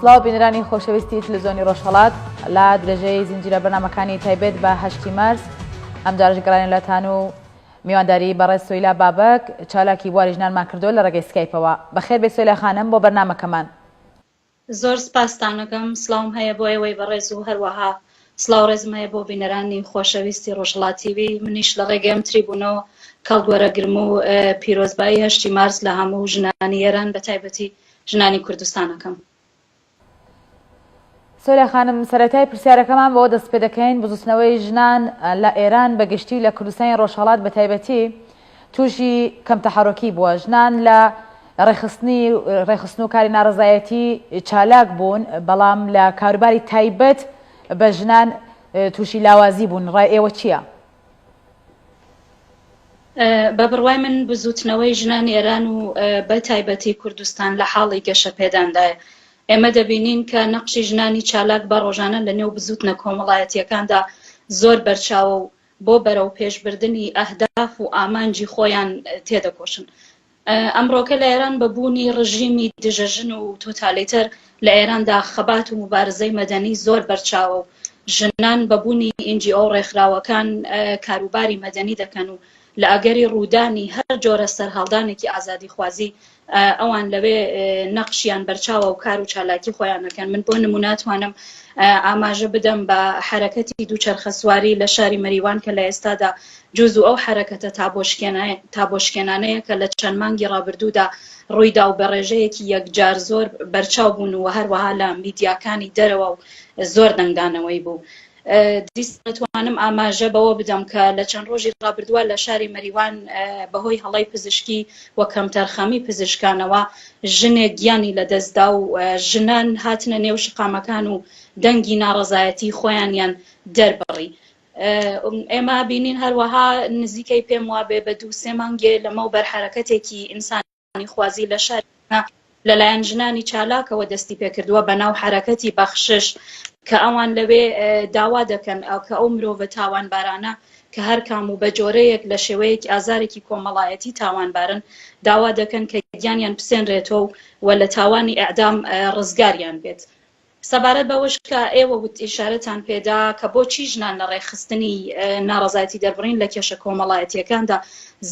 سڵاو بینەرانی خۆشەویستی تلویزیۆنی ڕۆژهەڵات لە درێژەی زنجیرە بەرنامەکانی تایبەت بە هەشتی مارس ئەمجارەش گەڕاینە لاتان و میوانداری بەڕێز سۆیلا بابەک چالاکی بواری ژنانمان کردووە لە ڕێگەی سکایپەوە. بەخێر بێی سۆیلا خانم بۆ بەرنامەکەمان. زۆر سپاستان ئەکەم، سڵاوم هەیە بۆ ئێوەی بەڕێز و هەروەها سڵاو ڕێزم هەیە بۆ بینەرانی خۆشەویستی ڕۆژهەڵات تیڤی. منیش لە ڕێگەی ئەم تریبوونەوە کەڵک وەرەگرم و پیرۆزبایی هەشتی مارس لە هەموو ژنانی ئێران بە تایبەتی ژنانی کوردستان ئەکەم. سۆریا خانم سەرەتای پرسیارەکەمان بەوە دەست پێ دەکەین بزوتنەوەی ژنان لە ئێران بە گشتی و لە کوردستانی ڕۆژهەڵات بە تایبەتی تووشی کەم تەحەڕوکی بووە ژنان لە ڕێکخستنی ڕێکخستن و کاری ناڕەزایەتی چالاک بوون بەڵام لە کاروباری تایبەت بە ژنان تووشی لاوازی بوون ڕای ئێوە چییە؟ بە بڕوای من بزووتنەوەی ژنانی ئێران و بە تایبەتی کوردستان لە حاڵی گەشەپێداندایە. ئێمە دەبینین کە نەقشی ژنانی چالاک بە ڕۆژانە لە نێو بزووتنە کۆمەڵایەتییەکاندا زۆر بەرچاوە و بۆ بەرەوپێشبردنی ئەهداف و ئامانجی خۆیان تێدەکۆشن. ئەمڕۆکە لە ئێران بە بوونی ڕژیمی دژە ژن و تۆتالیتەر لە ئێراندا خەبات و موبارزەی مەدەنی زۆر بەرچاوە و ژنان بە بوونی NGO ڕێکخراوەکان کاروباری مەدەنی دەکەن و لە ئەگەری ڕوودانی هەر جۆرە سەرهەڵدانێکی ئازادیخوازی ئەوان لەوێ نەقشیان بەرچاوە و کار و چالاکی خۆیان دەکەن. من بۆ نموونە توانم ئاماژە بدەم بە حەرەکەتی دووچەرخەسواری لە شاری مەریوان کە لە ئێستادا جوزو ئەو حەرەکەتە تابۆشکێنانەیە کە لە چەند مانگی ڕابردوودا ڕوویدا و بە ڕێژەیەکی یەکجار زۆر بەرچاو بوون و هەروەها لە میدیاکانی دەرەوە و زۆر دەنگدانەوەی بوو. دیسان دەتوانم ئاماژە بەوە بدەم کە لە چەند ڕۆژی ڕابردووە لە شاری مەریوان بەهۆی هەڵەی پزیشکی و کەمتەرخەمی پزیشکانەوە ژنێک گیانی لەدەستدا و ژنان هاتنە نێو شقامەکان و دەنگی ناڕەزایەتی خۆیانیان دەربڕی. ئێمە بینین هەروەها نزیکەی پێم وابێ بە دوو سێ مانگێ لەمەوبەر حەرەکەتێکی ئینسانی خوازی لە شاری لەلایەن ژنانی چالاکەوە دەستی پێکردووە بە ناو حەرەکەتی بەخشش کە ئەوان لەوێ داوا دەکەن کە ئەو مرۆڤە تاوانبارانە کە هەر کام و بە جۆرەیەک لە شێوەیەکی ئازارێکی کۆمەڵایەتی تاوانبارن داوا دەکەن کە گیانیان بسێنرێتەوە و لە تاوانی ئەعدام ڕزگاریان بێت. سەبارەت بەوەش کە ئێوە وت ئیشارەتان پێدا کە بۆچی ژنان لە ڕێکخستنی ناڕەزایەتی دەربڕین لە کێشە کۆمەڵایەتییەکاندا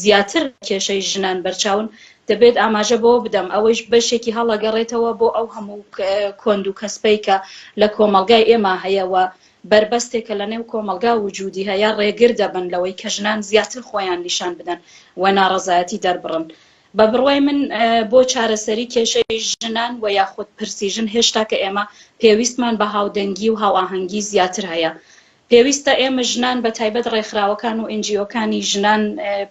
زیاتر لە کێشەی ژنان بەرچاون، دەبێت ئاماژە بەوە بدەم ئەوەیش بەشێکی هەڵەگەڕێتەوە بۆ ئەو هەموو کۆند و کەسپەی کە لە کۆمەڵگای ئێمە هەیە و بەربەستێک کە لە نێو کۆمەڵگا وجودی هەیە ڕێگر دەبن لەوەی کە ژنان زیاتر خۆیان نیشان بدەن و ناڕەزایەتی دەربڕن. بە بڕوای من بۆ چارەسەری کێشەی ژنان و یاخود پرسی ژن هێشتا کە ئێمە پێویستمان بە هاودەنگی و هاوئاهەنگی زیاتر هەیە. پێویستە ئێمە ژنان بە تایبەت ڕێکخراوەکان و NGO کانی ژنان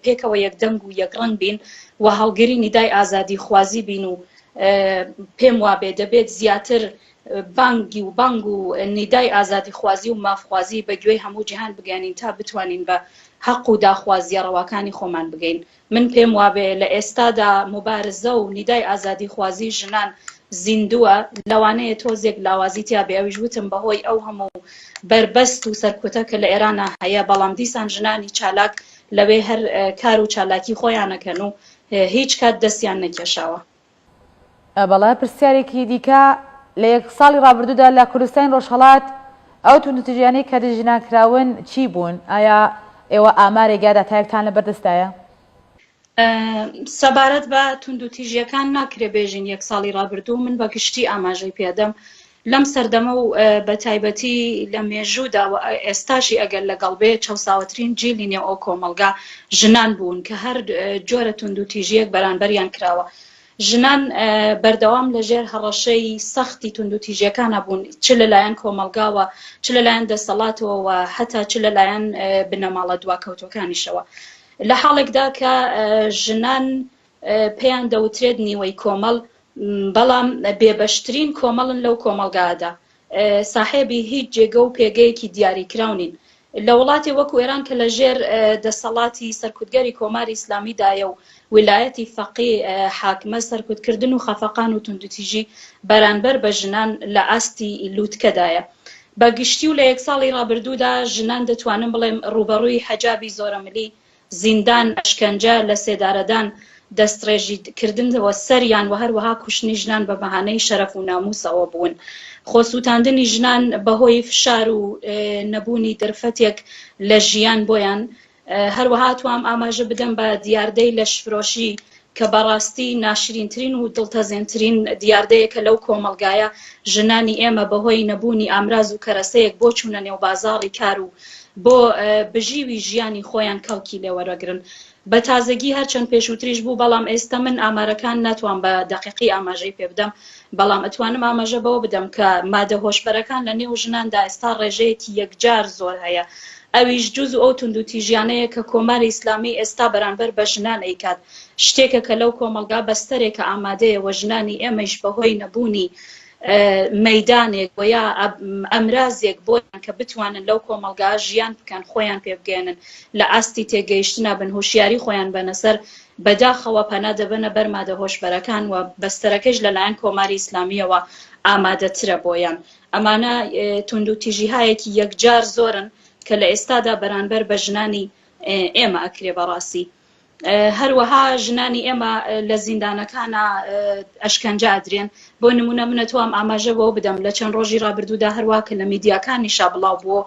پێکەوە یەکدەنگ و یەکڕەنگ بین و هەڵگری نیدای ئازادیخوازی بین و پێم وابێ دەبێت زیاتر بانگی و بانگ و نیدای ئازادیخوازی و مافخوازی بە گوێی هەموو جیهان بگەیەنین تا بتوانین بە هەق و داخوازیە ڕەواکانی خۆمان بگەین. من پێم وابێ لە ئێستادا موبارزە و نیدای ئازادیخوازی ژنان زیندووە، لەوانەیە تۆزێک لاوازی تیا بێ، ئەویش وتم بە هۆی ئەو هەموو بەربەست و سەرکوتە کە لە ئێرانا هەیە، بەڵام دیسان ژنانی چالاک لەوێ هەر کار و چالاکی خۆیان ئەکەن و هیچ کات دەستیان نەکێشاوە. بەڵێ پرسیارێکی دیکە، لە یەک ساڵی ڕابردوودا لە کوردستانی ڕۆژهەڵات ئەو توندوتیژیانەی کە دژی ژنان کراون چی بوون؟ ئایا ئێوە ئامارێک یا داتایەکتان لە بەردەستدایە؟ سەبارەت بە توندوتیژیەکان ناکرێ بێژین یەک ساڵی ڕابردوو، من بە گشتی ئاماژەی پێدەم لەم سەردەمە و بە تایبەتی لە مێژوودا و ئێستاشی ئەگەر لەگەڵ بێ چەوساوەترین جیلی نێو ئەو کۆمەڵگا ژنان بوون کە هەر جۆرە توندوتیژیەک بەرانبەریان کراوە. ژنان بەردەوام لە ژێر هەڕەشەی سەختی توندوتیژیەکانە بوون چ لەلایەن کۆمەڵگاوە چ لەلایەن دەسەڵاتەوە و هەتا چ لەلایەن بنەماڵە دواکەوتوەکانیشەوە. لە حاڵێکدا کە ژنان پێیان دەوترێت نیوەی کۆمەڵ، بەڵام بێبەشترین کۆمەڵن لەو کۆمەڵگادا، ساحێبی هیچ جێگە و پێگەیەکی دیاریکراو نین. لە وڵاتێ وەکو ئێران کە لە ژێر دەسەڵاتی سەرکوتگەری کۆماری ئیسلامیدایە و ویلایەتی فەقی حاکمە، سەرکوتکردن و خەفەقان و توندوتیژی بەرانبەر بە ژنان لە ئاستی لوتکەدایە. بە گشتی و لە یەک ساڵی ڕابردوودا ژنان دەتوانم بڵێم ڕووبەڕووی حەجابی زۆرەملی، زیندان، ئەشکەنجە، لەسێدارەدان. دەستڕێژی کردنەوە سەریان و هەروەها کوشتنی ژنان بە بەهانەی شەرەف و ناموسەوە بوون. خۆسووتاندنی ژنان بەهۆی فشار و نەبوونی دەرفەتێک لە ژیان بۆیان. هەروەها توام ئاماژە بدەم بە دیاردەی لەشفرۆشی کە بەڕاستی ناشرینترین و دڵتەزێنترین دیاردەیە کە لەو کۆمەڵگایە ژنانی ئێمە بەهۆی نەبوونی ئامراز و کەرەسەیەک بۆ چوونە نێو بازاڕی کار و بۆ بژیوی ژیانی خۆیان کەڵکی لێوەرەگرن. بە تازەگی هەرچەند پێشووتریش بوو بەڵام ئێستە من ئامارەکان ناتوان بە دەقیقی ئاماژەی پێ بدەم بەڵام ئەتوانم ئاماژە بەوە بدەم کە مادە هۆشبەرەکان لە نێو ژناندا ئێستا ڕێژەیەکی یەکجار زۆر هەیە ئەویش جوزو ئەو توندوتیژیانەیە کە کۆماری ئیسلامی ئێستا بەرانبەر بە ژنان ئەیکات شتێکە کە لەو کۆمەڵگا بەستەرێکە ئامادەیە وە ژنانی ئێمەیش بەهۆی نەبوونی مەیدانێک وە یا ئەمرازێک بۆیان کە بتوانن لەو کۆمەڵگا ژیان بکەن خۆیان پێ بگەیەنن لە ئاستی تێگەیشتنا بن هۆشیاری خۆیان بەنە سەر بەداخەوە پەنا دەبەنە بەر مادە هۆشبەرەکان و بەستەرەکەیش لەلایەن کۆماری ئیسلامییەوە ئامادەترە بۆیان. ئەمانە توندوتیژیهایەکی یەکجار زۆرن کە لە ئێستادا بەرانبەر بە ژنانی ئێمە ئەکرێ بەڕاستی. هەروەها ژنانی ئێمە لە زیندانەکانا ئەشکەنجە ئەدرێن. بۆ نموونە من ئەتوام ئاماژە بەوە بدەم لە چەند ڕۆژی ڕابردوودا هەروا کە لە میدیاکانیشا بڵاو بووە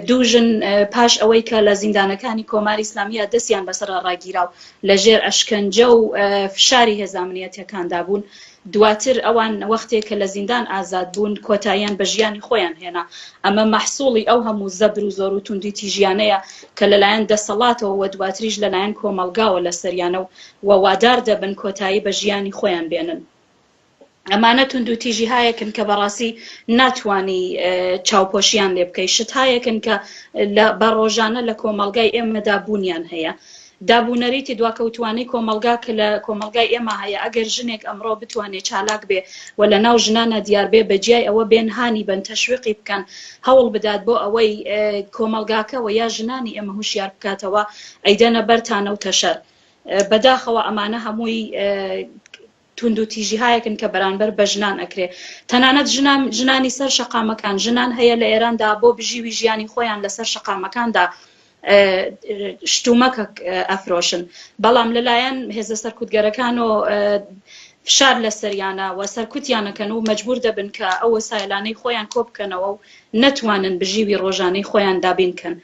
دوو ژن پاش ئەوەی کە لە زیندانەکانی کۆماری ئیسلامییا دەستیان بەسەرا ڕاگیرا و لە ژێر ئەشکەنجە و فشاری هێزە ئەمنیەتیەکاندا بوون دواتر ئەوان وەختێ کە لە زیندان ئازاد بوون کۆتاییان بە ژیانی خۆیان هێنا. ئەمە مەحسوڵی ئەو هەموو زەبر و زۆر و توندوتیژیانەیە کە لەلایەن دەسەڵاتەوە و دواتریش لەلایەن کۆمەڵگاوە لەسەریانە و وادار دەبن کۆتایی بە ژیانی خۆیان بێنن. ئەمانە توندوتیژیهایەکن کە بەڕاستی ناتوانی چاوپۆشیان لێ بکەی، شتهایەکن کە بە ڕۆژانە لە کۆمەڵگای ئێمەدا بوونیان هەیە. دابونەریتی دواکەوتووانەی کۆمەڵگا کە لە کۆمەڵگای ئێمە هەیە، ئەگەر ژنێک ئەمڕۆ بتوانێ چالاک بێ و لە ناو ژنانا دیار بێ، بە جیای ئەوە بێن هانی بەن، تەشویقی بکەن، هەوڵ بدات بۆ ئەوەی کۆمەڵگاکە وە یا ژنانی ئێمە هوشیار بکاتەوە، ئەیدەنە بەر تانە و تەشەر. بەداخەوە ئەمانە هەمووی توندوتیژیهایەکن کە بەرانبەر بە ژنان ئەکرێ. تەنانەت ژنان ژنانی سەر شەقامەکان، ژنان هەیە لە ئێراندا بۆ بژیوی ژیانی خۆیان لەسەر شەقامەکاندا شتومەکە ئەفرۆشن، بەڵام لەلایەن هێزە سەرکوتگەرەکانەوە فشار لەسەریانە و سەرکوتیان ئەکەن و مەجبور دەبن کە ئەو وەسایلانەی خۆیان کۆبکەنەوە و نەتوانن بژیوی ڕۆژانەی خۆیان دابین کەن.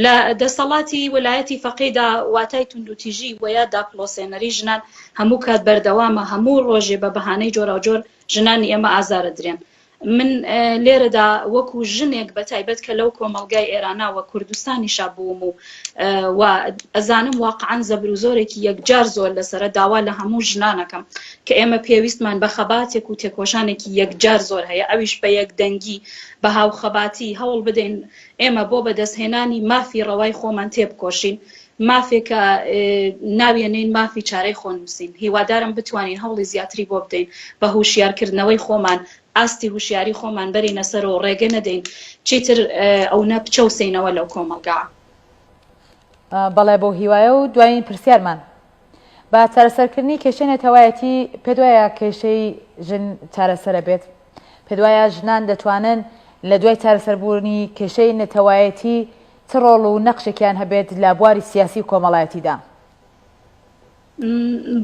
لە دەسەڵاتی ولایەتی فەقێدا واتای توندوتیژی وە یا داپڵۆسێنەری ژنان هەموو کات بەردەوامە، هەموو ڕۆژێ بە بەهانەی جۆراوجۆر ژنانی ئێمە ئازار ئەدرێن. من لێرەدا وەکو ژنێک بە تایبەت کە لەو کۆمەڵگای ئێرانا وە کوردستانیشا بووم و و ئەزانم واقعەن زەبر و زۆرێکی یەکجار زۆر لەسەرە داوا لە هەموو ژنان ئەکەم کە ئێمە پێویستمان بە خەباتێک و تێکۆشانێکی یەکجار زۆر هەیە ئەویش بە یەکدەنگی بە هاوخەباتی هەوڵ بدەین ئێمە بۆ بەدەستهێنانی مافی ڕەوای خۆمان تێبکۆشین، مافێکە ناوی ئەنێین مافی چارەی خۆنووسین، هیوادارم بتوانین هەوڵی زیاتری بۆ بدەین، بە هوشیارکردنەوەی خۆمان ئاستی هوشیاری خۆمان بەرینە سەر و ڕێگە نەدەین چیتر ئەونە بچەوسێینەوە لەو کۆمەڵگا. بەڵێ بەو هیوایە و دوایین پرسیارمان بە چارەسەرکردنی کێشەی نەتەوایەتی پێت وایە کێشەی ژن چارەسەرە بێت؟ پێت وایە ژنان دەتوانن لە دوای چارەسەربوونی کێشەی نەتەوایەتی چ ڕۆڵ و نەقشێکیان هەبێت لە بواری سیاسی و کۆمەڵایەتیدا؟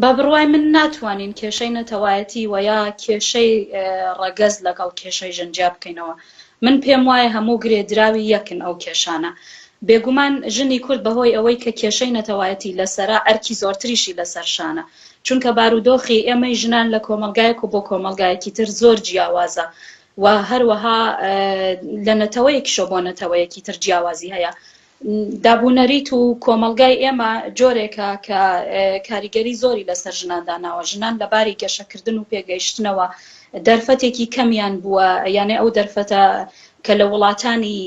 بە بڕوای من ناتوانین کێشەی نەتەوایەتی وە یا کێشەی ڕەگەز لەگەڵ کێشەی ژن جیا بکەینەوە. من پێم وایە هەموو گرێدراوی یەکن ئەو کێشانە. بێگومان ژنی کورد بەهۆی ئەوەی کە کێشەی نەتەوایەتی لەسەرە ئەرکی زۆرتریشی لەسەر شانە. چونکە بارودۆخی ئێمەی ژنان لە کۆمەڵگایەک و بۆ کۆمەڵگایەکی تر زۆر جیاوازە و هەروەها لە نەتەوەیەکیشەوە بۆ نەتەوەیەکی تر جیاوازی هەیە. دابونەریت و کۆمەڵگای ئێمە جۆرێکە کە کاریگەری زۆری لەسەر ژنان داناوە، ژنان لە باری گەشەکردن و پێگەیشتنەوە دەرفەتێکی کەمیان بووە، یانێ ئەو دەرفەتە کە لە وڵاتانی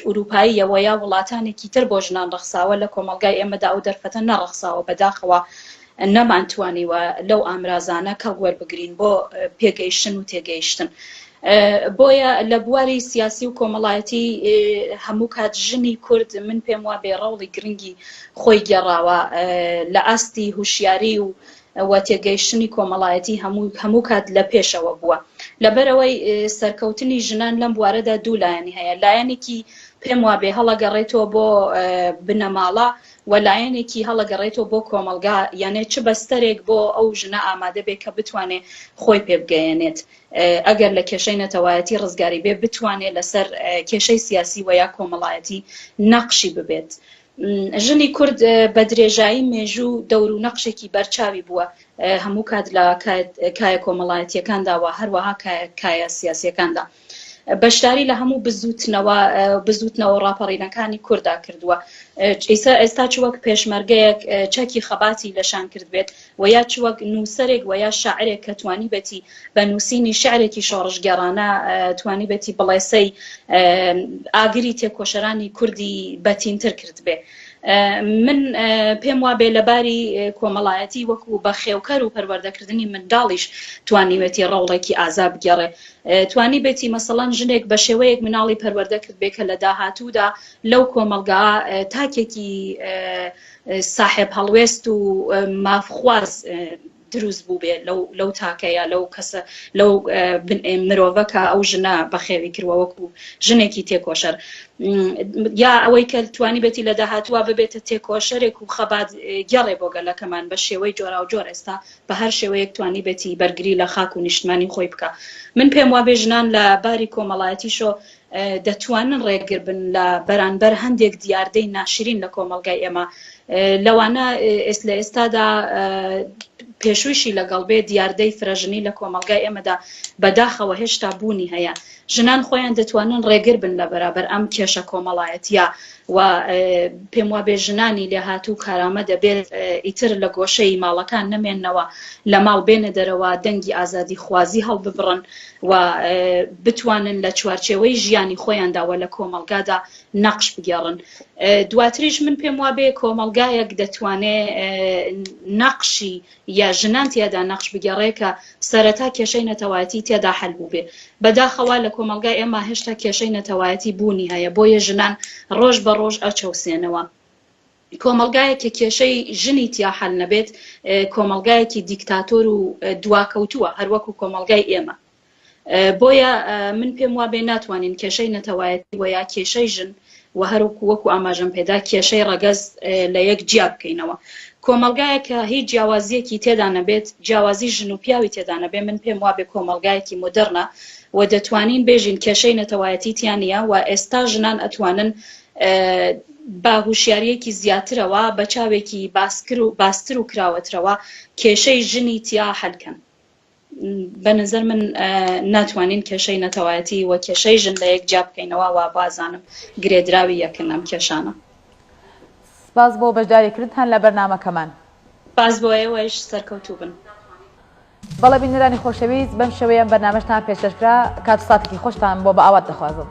ئورووپاییەوە یا وڵاتانێکی تر بۆ ژنان ڕەخساوە، لە کۆمەڵگای ئێمەدا ئەو دەرفەتە نەڕەخساوە، بەداخەوە نەمانتوانیوە لەو ئامرازانە کەڵک وەربگرین بۆ پێگەیشتن و تێگەیشتن. بۆیە لە بواری سیاسی و کۆمەڵایەتی هەموو کات ژنی کورد من پێم وابێ ڕەوڵی گرنگی خۆی گێڕاوە لە ئاستی هوشیاری و و تێگەیشتنی کۆمەڵایەتی هەموو هەموو کات لە پێشەوە بووە. لەبەرئەوەی سەرکەوتنی ژنان لەم بوارەدا دوو لایەنی هەیە، لایەنێکی پێم وابێ هەڵەگەڕێتەوە بۆ بنەماڵە. و لایەنێکی هەڵەگەڕێتەوە بۆ کۆمەڵگا یانێ چ بەستەرێک بۆ ئەو ژنە ئامادە بێ کە بتوانێ خۆی پێ بگەیەنێت ئەگەر لە کێشەی نەتەوایەتی ڕزگاری بێ بتوانێ لەسەر کێشەی سیاسی وە یا کۆمەڵایەتی نەقشی ببێت. ژنی کورد بە درێژایی مێژوو دەور و نەقشێکی بەرچاوی بووە هەموو کات لە کایە کۆمەڵایەتیەکاندا و هەروەها کایە سیاسیەکاندا. بەشداری لە هەموو بزووتنەوە بزووتنەوە ڕاپەڕینەکانی کوردا کردووە ئیسا ئێستا چ وەک پێشمەرگەیەک چەکی خەباتی لەشان کرد بێت و یا چ وەک نووسەرێک و یا شاعرێک کە توانیبێتی بە نووسینی شعرێکی شۆڕشگێڕانە توانیبێتی بڵێسەی ئاگری تێکۆشەرانی کوردی بەتینتر کردبێ. من پێم وابێ لە باری کۆمەڵایەتی وەکو بەخێوکەر و پەروەردەکردنی منداڵیش توانیوێتی ڕەوڵێکی ئازا بگێڕێ توانیبێتی مەسەڵەن ژنێک بە شێوەیەک مناڵی پەروەردە کردبێ کە لە داهاتوودا لەو کۆمەڵگا تاکێکی ساحێب هەڵوێست و مافخواز دروست بووبێ لەو لەو تاکەیە لەو کەسە لەو مرۆڤە کە ئەو ژنە بەخێوی کردوە وەکو ژنێکی تێکۆشەر یا ئەوەی کە توانی بێتی لە داهاتووە ببێتە تێکۆشەرێک و خەبات گێڕێ بۆ گەلەکەمان بە شێوەی جۆراوجۆر ئێستا بە هەر شێوەیەک توانیبێتی بەرگری لە خاک و نیشتمانی خۆی بکا. من پێم وابێ ژنان لە باری کۆمەڵایەتیشۆ دەتوانن ڕێگر بن لە بەرانبەر هەندێک دیاردەی ناشرین لە کۆمەڵگای ئێمە لەوانە ئێست لە ئێستادا پێشوویشی لەگەڵ بێ دیاردەی فرەژنی لە کۆمەڵگای ئێمەدا بەداخەوە هێشتا بوونی هەیە. ژنان خۆیان دەتوانن ڕێگر بن لە بەرابەر ئەم کێشە کۆمەڵایەتیە و پێم وابێ ژنانی لێهاتوو و کارامە دەبێت ئیتر لە گۆشەی ماڵەکان نەمێننەوە، لە ماڵ بێنە دەرەوە، دەنگی ئازادیخوازی هەڵببڕن و بتوانن لە چوارچێوەی ژیانی خۆیاندا و لە کۆمەڵگادا نەقش بگێڕن. دواتریش من پێم وابێ کۆمەڵگایەک دەتوانێ نەقشی یا ژنان تیادا نەقش بگێڕێ کە سەرەتا کێشەی نەتەوایەتی تێدا حەل بووبێ. بەداخەوە لە کۆمەڵگای ئێمە هێشتا کێشەی نەتەوایەتی بوونی هەیە بۆیە ژنان ڕۆژ بە ڕۆژ ئەچەوسێنەوە. کۆمەڵگایەک کە کێشەی ژنی تیا حەل نەبێت کۆمەڵگایەکی دیکتاتۆر و دواکەوتووە هەروەکو کۆمەڵگای ئێمە. بۆیە من پێم وابێ ناتوانین کێشەی نەتەوایەتی وە یا کێشەی ژن و هەروەکو وەکو ئاماژەم پێدا کێشەی ڕەگەز لە یەک جیا بکەینەوە. کۆمەڵگایەک کە هیچ جیاوازییەکی تێدا نەبێت، جیاوازی ژن و پیاوی تێدا نەبێ، من پێم وابێ کۆمەڵگایەکی مۆدڕنە و دەتوانین بێژین کێشەی نەتەوایەتی تیا نییە و ئێستا ژنان ئەتوانن بە هوشیارییەکی زیاترەوە، بە چاوێکی باسکر و بازتر و کراوەترەوە کێشەی ژنی تیا حەل کەن. بە نەزەر من ناتوانین کێشەی نەتەوایەتی و کێشەی ژن لە یەک جیا بکەینەوە و بازانم گرێدراوی یەکن ئەم کێشانە. سپاس بۆ بەشداری کردنتان لە بەرنامەکەمان. سپاس بۆ ئێوەش سەرکەوتوو بن. بەڵێ بینەرانی خۆشەویست بەم شێوەیە ئەم بەرنامەشتان پێشکەش کرا کات و ساتێکی خۆشتان بۆ بە ئاوات دەخوازم.